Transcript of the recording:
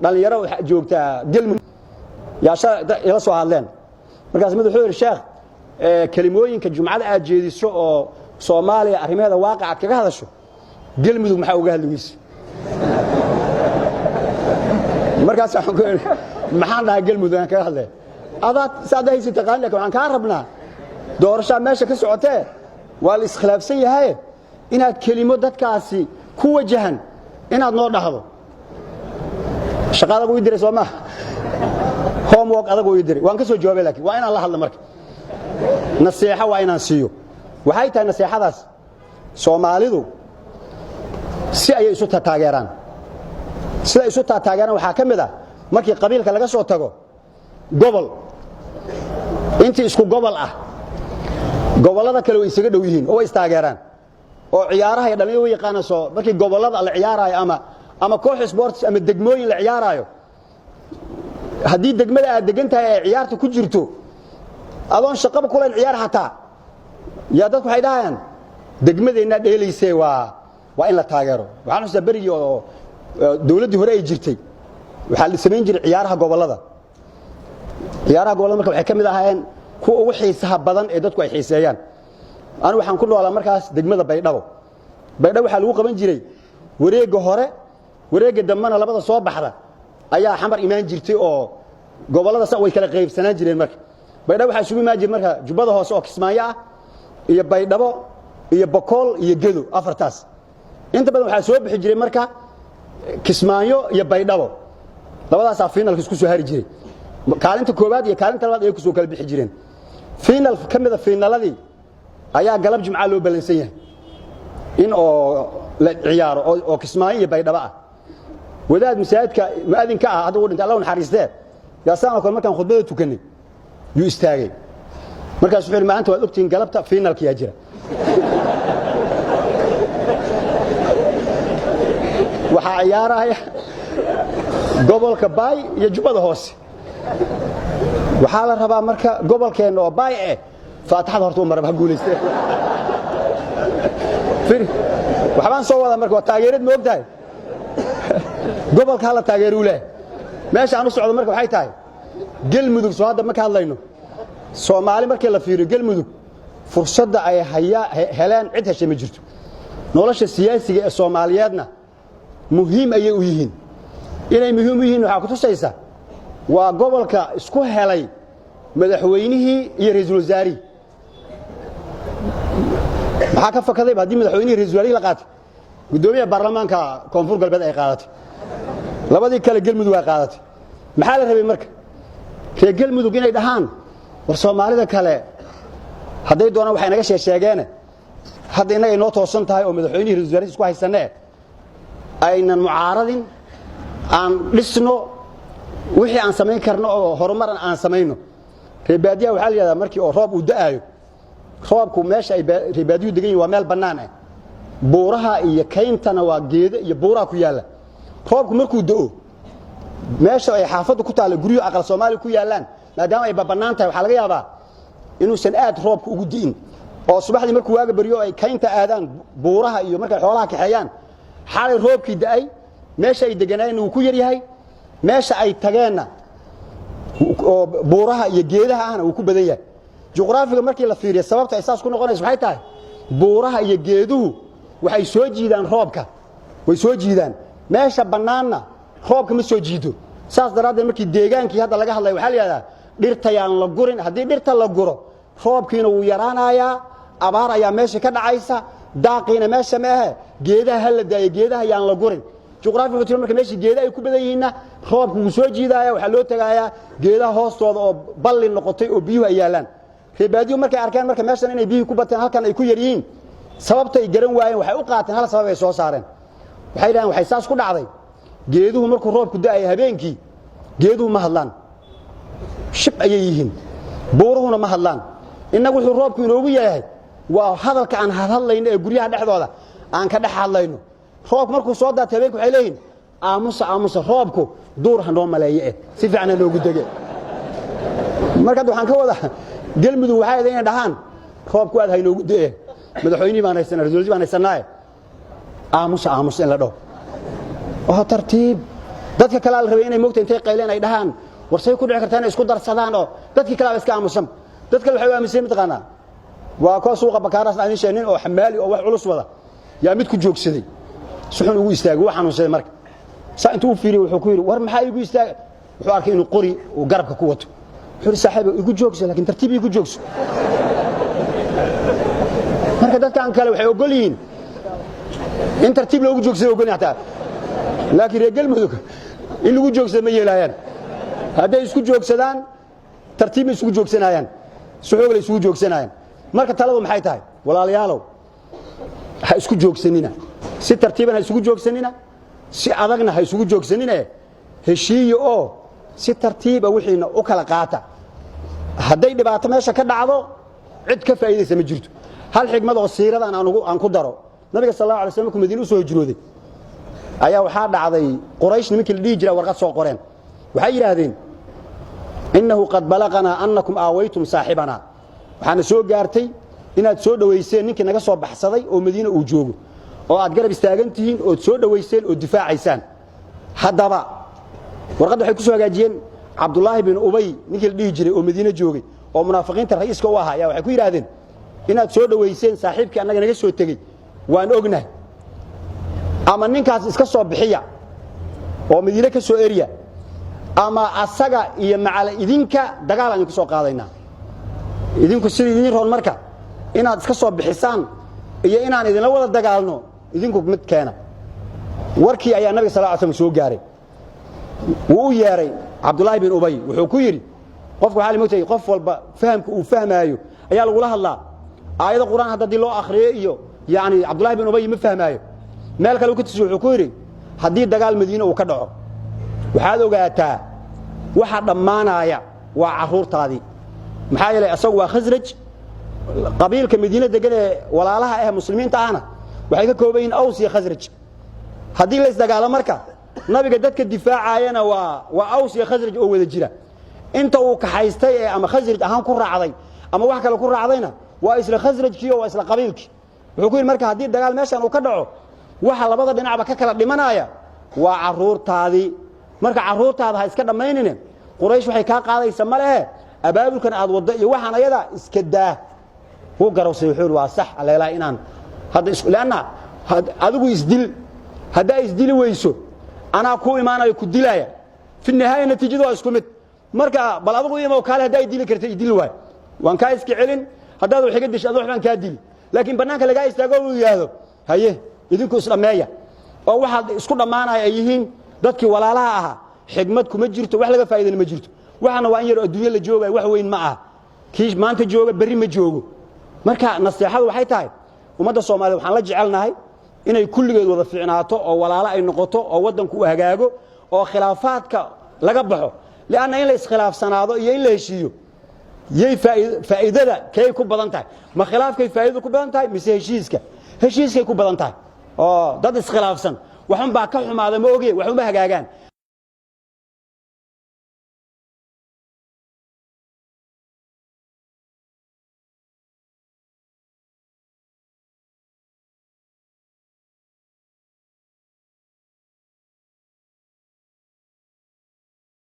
Dhalinyaro waxaa joogtaa Gelmudug yaa ila soo hadleen. Markaas mid wuxuu yidhi: "Sheekh, kelimooyinka Jumcada aad jeediso oo Soomaaliya arrimaheeda waaqic aad kaga hadasho, Gelmudug maxaa uga hadli weyse?" Markaas waxaan ku idhi: "Maxaan dhahaa Gelmudug aan kaga hadlaya? Adaad saad haysi taqaan, lakin waxaan kaa rabnaa doorashaa meesha ka socotee, waa la iskhilaafsan yahay, inaad kelimo dadkaasi ku wajahan inaad noo dhahdo." Shaqa adag ii diray, soo maa? Homework adag ii diray. Waan ka soo jawaabay, laakiin waa inaan la hadlo. Marka naseexo waa inaan siiyo. Waxay tahay naseexadaas: Soomaalidu si ayay isu taageeraan. Sida isu taageeraan waxaa ka mid ah, markii qabiilka laga soo tago, gobol. Intii isku gobol ah gobollada kale way isaga dhow yihiin oo way istaageeraan, oo ciyaaraha iyo dhalinyaro way yaqaanaan. Soo markii gobollada la ciyaaraayo ama koox sports ama degmooyin la ciyaaraayo, haddii degmada aad degan tahay ay ciyaarta ku jirto, adoon shaqaba kulayn ciyaar xataa, yaa dadku waxay dhahayaan: "Degmadeennaa dheelaysee, waa in la taageero." Waxaan xustaa berigii oo dawladdii hore ay jirtay, waxaa la samayn jiray ciyaaraha gobollada. Ciyaaraha gobollada marka waxay ka mid ahaayeen kuwa ugu xiisaha badan ee dadku ay xiiseeyaan. Anigu waxaan ku noolaa markaas degmada Baydhabo. Baydhabo waxaa lagu qaban jiray wareegga hore, wareegga dambena labada soo baxda ayaa Xamar imaan jirtay, oo gobollada sa way kala qaybsanaan jireen. Marka Baydhabo waxaa isugu imaan jiray marka Jubbada Hoose oo Kismaayo ah iyo Baydhabo iyo Bokool iyo Gedo, afartaas. Inta badan waxaa soo bixi jiray marka Kismaayo iyo Baydhabo, labadaasaa finalka isku soo hari jiray. Kaalinta koowaad iyo kaalinta labaad ayay kusoo kala bixi jireen. Final ka mida finaladii ayaa galab Jimca loo ballansan yahay in oo la ciyaaro, oo Kismaayo iyo Baydhabo ah. Wadaad masaajidka mu'adinka ah, hadda uu dhintay, Allah naxariistee, yaa saan oo kale markaan khudbada tukanay yuu istaagay. Markaas wuxuu yidhi: "Maanta waad ogtihiin, galabta finalka yaa jira. Waxaa ciyaaraya gobolka Baay iyo Jubbada Hoose. Waxaa la rabaa marka gobolkeenna oo Baay eh faataxada horta u maraba, ha guulaystee." Firi, waxbaan soo wadaa. Marka waa taageerad, ma og tahay? Gobolka hala taageeruu leh. Meesha aan u socdo marka waxay tahay Gelmudug. Soo hadda ma ka hadlayno Soomaali? Markii la fiiriyo Gelmudug, fursadda ay hayaa heleen cid heshay ma jirto. Nolosha siyaasiga ee Soomaaliyeedna muhiim ayay u yihiin. Inay muhiim u yihiin waxaa ku tusaysa waa gobolka isku helay madaxweynihii iyo ra'iisul wasaarihii. Maxaa ka fakadayba haddii madaxweynihii, ra'isul wasaarihii la qaatay, guddoomiyaha baarlamaanka Koonfur Galbeed ay qaadatay, labadii kale Gelmudug ay qaadatay? Maxaa la rabay marka reer Gelmudug inay dhahaan? War Soomaalida kale hadday doonaan waxay naga sheegsheegeene, hadda innaga inoo toosan tahay oo madaxweynihii, ra'isul wasaarihi isku haysanee, aynan mucaaradin, aan dhisno wixii aan samayn karno oo horumaran aan samayno. Reer baadiyaha waxaa la yidhahdaa, markii oo roob uu da'aayo, roobku meesha ay reer baadiyuhu degan yihin waa meel bannaan ah, buuraha iyo kayntana waa geedo iyo buuraha ku yaalla. Roobku markuu da'o, meesha ay xaafaddu ku taalla, guryo aqal Soomaaliya ku yaallaan, maadaama ay bannaan tahay, waxaa laga yaabaa inuusan aad roobku ugu di'in, oo subaxdii markuu waaga baryo ay kaynta aadaan, buuraha iyo markay xoolaha kaxeeyaan, xalay roobkii da'ay meesha ay deganaayeenna wuu ku yar yahay, meesha ay tageenna oo buuraha iyo geedaha ahna wuu ku badan yahay. Juqraafiga markii la fiiriyo, sababta ay saas ku noqonayso waxay tahay buuraha iyo geeduhu waxay soo jiidaan roobka, way soo jiidaan. Meesha bannaanna roobka ma soo jiido. Saas daraaddeed markii deegaankii hadda laga hadlaya, waxaa la yidhahdaa dhirtayaan la gurin. Haddii dhirta la guro, roobkiina wuu yaraanayaa, abaar ayaa meesha ka dhacaysa, daaqiina meesha ma ahe. Geedaha ha la daayo, geedaha yaan la gurin. Juqraafi wuxuu tiri marka meeshii geeda ay ku badan yihiinna roobku wuu soo jiidaaya, waxaa loo tagaayaa geedaha hoostooda oo balli noqotay oo biyuhu ay yaallaan. Reer baadiyu markay arkeen marka meeshan inay biyuhu ku bateen, halkan ay ku yar yihiin, sababtay garan waayeen. Waxay u qaateen hal sabab ay soo saareen. Waxay yidhahdeen waxay saas ku dhacday, geeduhu markuu roobku da'ayo habeenkii geeduhu ma hadlaan, shib ayay yihiin, buuruhuna ma hadlaan. Innagu wuxuu roobku inoogu yahay waa hadalka aan hadhadlayno ee guryaha dhexdooda aan ka dhex hadlayno. Roobku markuu soo daatay habeenki, waxay leeyihin: "Aamusa, aamusa, roobku duur ha noo maleeye, eh si fiican ha noogu dege." Marka hadda waxaan ka wadaa, Gelmudug waxay ahayd inay dhahaan: "Roobku aad ha inoogu de'e, madaxweynihii baan haysanaa, ra'iisul baan haysanaaye, aamusa, aamusa," in la dhaho oo tartiib. Dadka kale la rabay inay moogta intay qayleen ay dhahaan war say ku dhici kartaa inay isku darsadaan, oo dadkii kale iska aamusan. Dad kale waxay u aaminsan, mataqaanaa, waa kuwa suuqa Bakaaraas aan sheegnin oo xamaali oo wax culus wada yaa mid ku joogsaday, si xun ugu istaagay, wuu xanuunsaday. Marka saa intuu u fiiriyey wuxuu ku yidhi, "War maxaa igu istaagay?" Wuxuu arkay inuu qori uu garabka ku wato. Wuxuu yidhi, "Saaxiib, igu joogso, laakiin tartiib igu joogso." Marka dadkan kale waxay ogol yihiin in tartiib loogu joogsado, ogol yihiin hataa, laakiin reer Galmudug in lagu joogsado ma yeelaayaan. Hadday isku joogsadaan, tartiib ma isugu joogsanayaan, si xoog la isugu joogsanayaan. Marka taladu maxay tahay? Walaalayaalow, ha isku joogsanina, si tartiiban ha isugu joogsanina, si adagna ha isugu joogsanine. Heshiiya oo si tartiiba wixiina u kala qaata. Hadday dhibaato meesha ka dhacdo, cid ka faa'iidaysa ma jirto. Hal xigmad oo siiradan aan ku daro: Nabiga sal allahu alay slam markuu Madiine u soo hijrooday ayaa waxaa dhacday Quraysh nimankii la dhihi jira warqad soo qoreen. Waxay yidhaahdeen, "Innahu qad balaqanaa annakum aawaytum saaxibanaa." Waxaana soo gaartay inaad soo dhowayseen ninkii naga soo baxsaday oo Madiine uu joogo, oo aad garab istaagan tihiin, ood soo dhowayseen oo difaacaysaan. Haddaba warqadda waxay ku soo hagaajiyeen Cabdulaahi bin Ubay ninkii la dhihi jiray oo Madiine joogay oo munaafiqiinta ra'iiska u ahaa ayaa waxay ku yidhaahdeen, "Inaad soo dhowayseen saaxiibkii annaga naga soo tegey waan ognahay. Ama ninkaas iska soo bixiya oo Madiine ka soo erya, ama asaga iyo macal idinka dagaal aan idinku soo qaadaynaa. Idinku sida idin roon marka inaad iska soo bixisaan iyo inaan idinla wada dagaalno, idinku mid keena." Warkii ayaa nabiga sal ly slam soo gaaray. Wuu u yeedhay Cabdulaahi bin Ubay. Wuxuu ku yidhi, qofka waxaa la mogtahay qof walba fahamka uu fahmaayo ayaa lagula hadlaa. Aayado Qur'aan hadda haddii loo akhriyo iyo yani Cabdulahi bin Ubay ma fahmaayo. Meel kale uu ka tusiy. Wuxuu ku yidhi, "Haddii dagaal Madiine uu ka dhaco, waxaad ogaataa waxa dhammaanaya waa carruurtaadii." Maxaa yeelay asagu waa Khasraj. Qabiilka Madiine degan ee walaalaha ah muslimiinta ahna waxay ka kooban yihiin Aws iyo Khasraj. Haddii la isdagaalo marka, nabiga dadka difaacayana waa Aws iyo Khasraj oo wada jira. Inta uu kaxaystay ee ama Khasraj ahaan ku raacday ama wax kale ku raacdayna waa isla Khasrajkii oo waa isla qabiilkii. Wuxuu ku yidhi marka, haddii dagaal meeshan uu ka dhaco, waxa labada dhinacba ka kala dhimanaya waa carruurtaadii. Marka carruurtaada ha iska dhammaynine. Quraysh waxay kaa qaadaysa ma lehe. Abaabulkan aad waddo iyo waxaan ayada iska daa. Wuu garawsay. Wuxuu yidhi, "Waa sax, aleelaa inaan hadda leanna adigu isdil. Haddaa isdili weyso, anaa ku imaanayo, ku dilaaya. Fi nihaaya natiijadu waa isku mid. Marka bal adigu imow, kaale, haddaa idili karta idili waay, waan kaa iska celin. Haddaad wax iga disho, adu wax baan kaa dili. Laakiin bannaanka lagaa istaago uu yidhaahdo, haye, idinku isdhammeeya," oo waxaad isku dhammaanaya ay yihiin dadkii walaalaha ahaa, xigmad kuma jirto, wax laga faa'idana ma jirto. Waxaana waa in yaro adduunyo la joogayo, wax weyn ma aha. Kii maanta jooga berri ma joogo. Marka naseexadu waxay tahay, ummadda Soomaaliyed waxaan la jecelnahay inay kulligeed wada fiicnaato oo walaalo ay noqoto oo waddanku uu hagaago oo khilaafaadka laga baxo. Lianna in la iskhilaafsanaado iyo in la heshiiyo, yay faa'iidada kay ku badan tahay? Ma khilaafkay faa'iidadu ku badan tahay mise heshiiska? Heshiiskay ku badan tahay. Oo dad iskhilaafsan waxun baa ka xumaada, ma oge, waxuma hagaagaan.